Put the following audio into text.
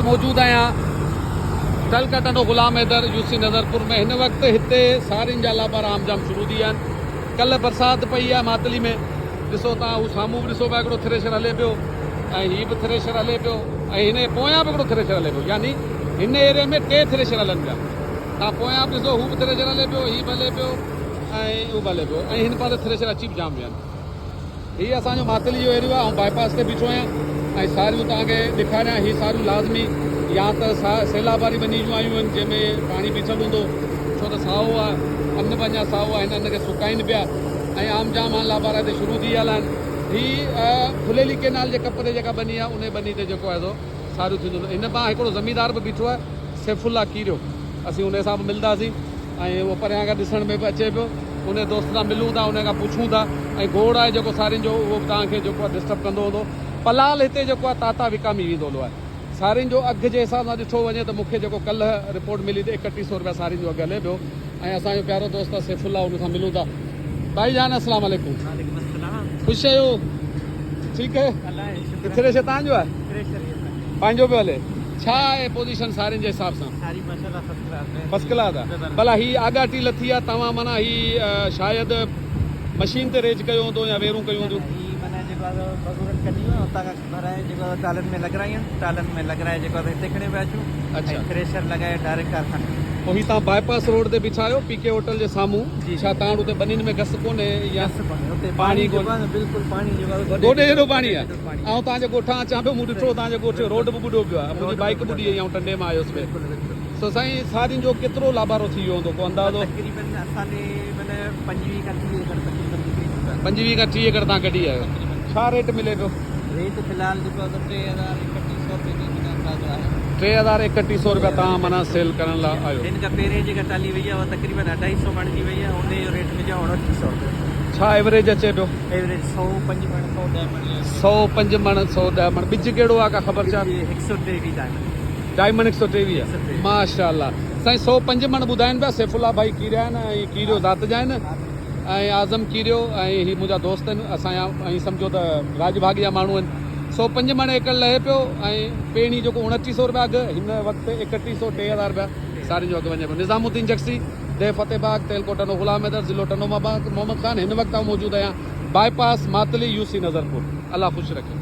موجود آهيان تعلقه ٽنڊو غلام حيدر يو سي نظرپور ۾ هن وقت هتي سارين جا لابارا عام جام شروع ٿي ويا آهن ڪلهه برسات پئي آهي ماتلي ۾ ڏسو تان هو سامهون به ڏسو پيا هڪڙو ٿريشر هلي پيو ۽ هي به ٿريشر هلي پيو ۽ هن جي پويان به هڪڙو ٿريشر هلي پيو يعني هن ايريي ۾ ٽي ٿريشر هلن پيا تان پويان به ڏسو هو به ٿريشر هلي پيو هي به هلي پيو ۽ هو به هلي پيو ۽ هن پاسي ٿريشر اچي به جام ويا آهن. هي اسان جو ماتلي جو ايريو آهي آئون باء پاس تي بيٺو آهيان ۽ ساريون توهان کي ڏيکاريان هي ساريون لازمي يا ته سيلاب واري ٻني جون آيون آهن جنهن ۾ پاڻي بيٺل هوندو ڇو ته سائو آهي ان به اڃا سائو آهي هن ان کي سڪائين پيا ۽ عام جام هاڻ لابارا هتي شروع ٿي ويا آهن هي ڦليلي ڪينال جي ڪپ تي جيڪا ٻني آهي ان ٻني تي جيڪو آهي سو ساريون ٿينديون هن پان هڪڙو زميندار به بيٺو آهي سيف الله ڪيريو اسين ان سان به ملنداسين ۽ اهو پريان کان ڏسڻ ۾ به اچي پيو. انهي دوست سان ملون ٿا انهي کان پڇون ٿا ۽ گوڙ آهي جيڪو سارين جو اهو به توهان کي جيڪو آهي ڊسٽرب ڪندو هوندو. پلال هتي جيڪو آهي تاتا وڪامي ويندو هلو آهي. سارين جو اگهه جي حساب سان ڏٺو وڃي ته مون کي جيڪو ڪلهه رپورٽ ملي ته ايڪٽيهه سئو رپيا سارين جو اگهه هلي پيو ۽ اسان جو پيارو دوست آهي سيف الله ان سان ملون ٿا. ڀائي جان السلام عليڪم. وعليڪم السلام. خوش آهيو ٺيڪ آهي. الله جو شڪر. ٿريشر توهان جو آهي؟ ٿريشر هي اسان جو. پنهنجو پيو هلي. ڇا آهي پوزيشن سارين جي حساب سان؟ ساري ماشاءالله فرسٽ ڪلاس ۾ فرسٽ ڪلاس آ ڀلا هي آڳاٽي لٿي آ توهان معنيٰ هي شايد مشين تي ريج ڪيو هوندو يا ويرون ڪيون هونديون. نه نه هي معنيٰ جيڪو آ سو مزورن ڪڍي ويو اتان کان ڀرائي جيڪو آ سو ٽالن ۾ لڳرايون ٽالن ۾ لڳرائي جيڪو آ سو هتي کڻي پيا اچون اڇا ۽ ٿريشر لڳائي ڊائريڪٽ ڪارخاني ۾. پوء هي توهان باء پاس روڊ تي بيٺا آهيو پي ڪي هوٽل جي سامهون جي ڇا جي توهان وٽ اتي ٻنين ۾ گس ڪونهي يا گس ڪونهي اتي پاڻي پاڻي جيڪو ڪونهي آ سو بلڪل پاڻي جيڪو آ سو گوڏي گوڏي جيڏو جيڏو پاڻي گوڏي آ جيڏو پاڻي آ آئون توهان جي ڳوٺان اچان پيو مون ڏٺو صحيح توهان جي ڳوٺ جو روڊ بلڪل به ٻڏو پيو آ منهنجي روڊ به بائيڪ ٻڏل ٻڏي آ وئي آئون ٽنڊي مان آيس پئي. بلڪل بلڪل. سو سائين سارين جو ڪيترو لابارو ٿي ويو هوندو ڪو اندازو؟ تقريبن اسان ڏي معنيٰ 25 کان 30 ايڪڙ تقريبن نڪري چڪا. 25 کان 30 ايڪڙ تان ڪڍي آيو. تقريبن. ڇا ريٽ ملي پيو؟ ريٽ في الحال جيڪو آهي سو 3031 رپئي جي معنيٰ اندازو آهي. 3031 رپيا تان معنيٰ سيل ڪرڻ لاء آيو. هن کان پهرين جيڪا ٽالي وئي آهي اها تقريبن اڍائي سئو مڻ جي وئي آهي انهي جو ريٽ مليو آهي 29 سئو رپيا. ڇا ايوريج اچي پيو؟ ايوريج 105 مڻ 110 مڻ ائين اچي. 105 مڻ 110 مڻ ٻج ڪهڙو آهي ڪا خبر چار؟ ٻج 123 ڊائمنڊ. ڊائمنڊ 123 ماشاء الله سائين 105 مڻ ٻڌائين پيا سيف الله ڀائي ڪيريا آهن ۽ ڪيريو ذات جا آهن ۽ اعظم ڪيريو ۽ هي منهنجا دوست آهن اسان جا ۽ سمجهو ته راڄ ڀاڳ جا ماڻهو آهن 105 مڻ ايڪڙ لهي پيو ۽ پيڻي جيڪو 29 سو روپيا اگهه هن وقت 31 سو 3000 روپيا سارين جو اگهه وڃي پيو نظام الدين جگسي ديهه فتح باغ تعلقو ٽنڊو غلام حيدر ضلعو ٽنڊو محمد خان هن وقت آئون موجود آهيان bypass Matli U C Nazarpur الله خوش رکي.